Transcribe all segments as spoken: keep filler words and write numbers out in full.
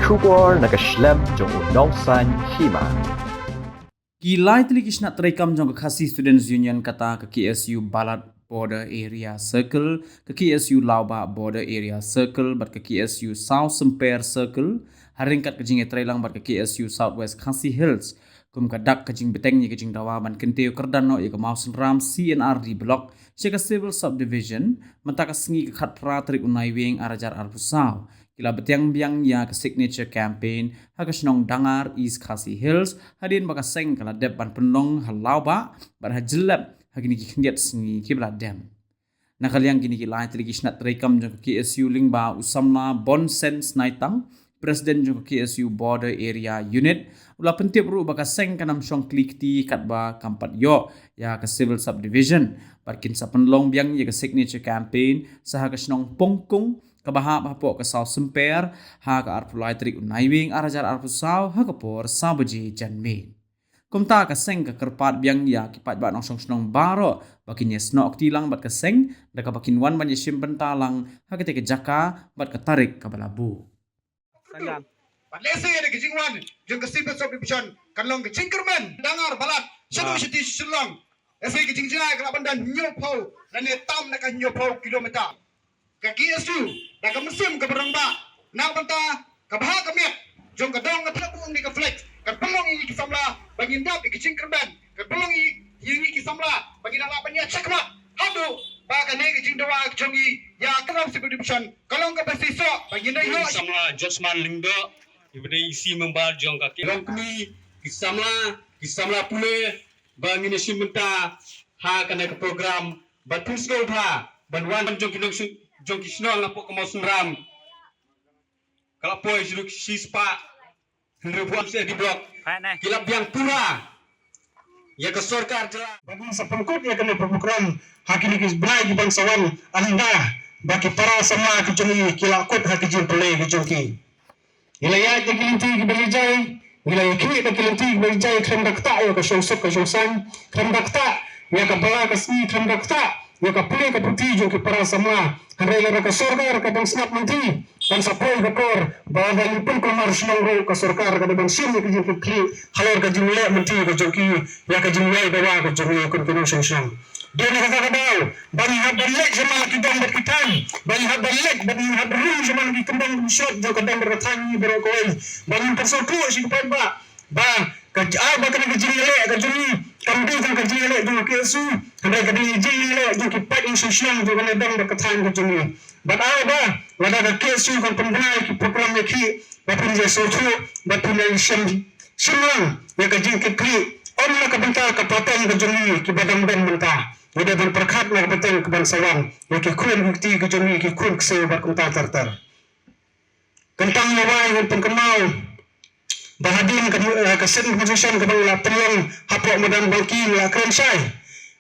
Khubor na ka shlem jong u nongsan hima. Ki lai tylli ki shnat treikam jong ka Khasi Students Union, kata ka K S U Balat Border Area Circle, ka K S U Lawbah Border Area Circle bad ka K S U South Symper Circle, ha ryngkat ka jingïatreilang bad ka K S U South West Khasi Hills, kum ka dak ka jingbteng ïa ka jingdawa ban kyntiew kyrdan noh ïa ka Mawsynram C and R D Block sha ka Civil Subdivision, mynta ka sngi ka khatphra tarik u Naiwieng arhajar arphew saw. Ki la bteng biang ïa ka signature campaign ha ka shnong Dangar, East Khasi Hills, hadien ba ka seng ka la dep ban pynlong ha Lawbah bad ha Jyllep ha kine ki khyndiat sngi kiba la dep. Na ka liang kine ki lai tylli ki shnat treikam jong ka K S U lyngba u samla Bonsen Snaitang, President jong ka K S U Border Area Unit, u la pyntip ruh ba ka seng kan ym shong kli kti katba kam pat ïoh ïa ka Civil Subdivision, bad kin sa pynlong biang ïa ka signature campaign sa ha ka shnong Pongkung, kaba hap hapoh ka South Symper, ha ka arphew lai tarik u Naiwieng arhajar arphew saw, ha ka por saw baje janmiet. Kumta ka seng ka kyrpad biang ïa ki paidbah nongshong shnong baroh ba kin ïasnoh kti lang bad ka seng, da kaba kin wan ban ïashim bynta lang ha katei ka jaka bad ka tarik kaba la buh. Sanggan. Bad lehse da ka jingwan jong ka Civil Subdivision kan long ka jingkyrmen Dangar Balat shaduh shati sha Shillong. Lehse ka jingjngai ka lah ban don hynñiewphew lane tam na ka hynñiewphew kilometer. Ka K S U da ka mynsiem kaba rangbah na ka bynta ka bha ka miat jong ka dong ka thep, ong ne ka flag, kan pynlong ïa ngi ki samla ba ngin dap ïa ka jingkyrmen, kan pynlong ïa ngi ki samla ba ngin lah ban ïa check mark haduh ba kane ka jingdawa jong ngi ïa ka Civil Subdivision ka long kaba shisha ba ngin da ïoh. Samla Josman Lyngdoh, iba dei E C member jong ka K S U. Long kmie ki samla, ki samla pule ba ngin ïashim bynta ha kane ka program, bad phin sngewbha ban wan jong ki nong, jong ki shnong hapoh ka Mawsynram. Ka la poi shuh shi spah hynriewphew ar C R D Block. Ki la biang pura ïa ka sorkar jylla. Ba ngin sa pynkut ïa kane ka program ha kine ki bnai kiban sa wan, ynda ba ki para samla ki jong ngi ki la kut ha ki jingpule ki jong ki. Ngi la ïaid da ki lynti kiba jai jai, ngi la ïakhih da ki lynti kiba jai jai, khlem da ktah ïa ka shongsuk ka shongsaiñ, khlem da ktah ïa ka bala ka sngi, khlem da ktah ïa ka pule ka puthi jong ki para samla. Hynrei lada ka sorkar ka dang sngap lynti, kan sa poi ka por ba lada ngi pynkulmar shnong ruh ka sorkar ka dei ban shim ïa ka jingkitkhlieh halor ka jingleh lynti ka jong ki ïa ka jingïaid dawa ka jong ngi kum ki nongshong shnong. Dei na kata ka daw ba ngi hap ban leit sha man ki dong bad ki thaiñ, ba ngi hap ban leit, ba ngi hap ban rung sha man ki kyndong ki shop jong ka dong bad ka thaiñ ngi baroh kawei, ba ngin pynsngewthuh sha ki paidbah ba ka, ah, ba kane ka jingïaleh ka jong ngi kam dei tang ka jingïaleh jong ka K S U, hynrei ka dei ka jingïaleh jong ki paid nongshong shnong jong kane dong bad ka thaiñ ka jong ngi. Bad ai ba lada ka K S U kan pynbna ïa ki program ïakhih ba phin ïasngewthuh, ba phin ïa shim shim lang ïa ka jingkitkhlieh, ym na ka bynta ka pateng ka jong ngi kiba dang don mynta. Ngi dei ban pyrkhat na ka pateng kaban sa wan ïa ki khun ki kti ki jong ngi, ki khun ksiew bad kumta ter ter. Kyntang ïa wai ngan pynkynmaw ba hadien ka, eh, ka sitting position kaba ngi la pynlong hapoh madan Bangki ngi la kren shai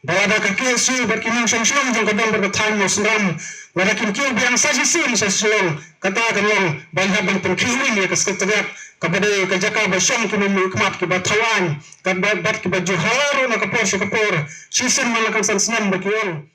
ba lada ka K S U bad ki nongshong shnong jong ka dong bad ka thaiñ Mawsynram, lada kin kiew biang sa shisien sha Shillong, kata kan long ba ngi hap ban pynkhih win ïa ka Secretariat kaba dei ka jaka ba shong ki nongmihkhmat kiba thaw aiñ, katba bad kiba ju hala ruh na ka por sha ka por shisien man la kongsan snem ba ki ong.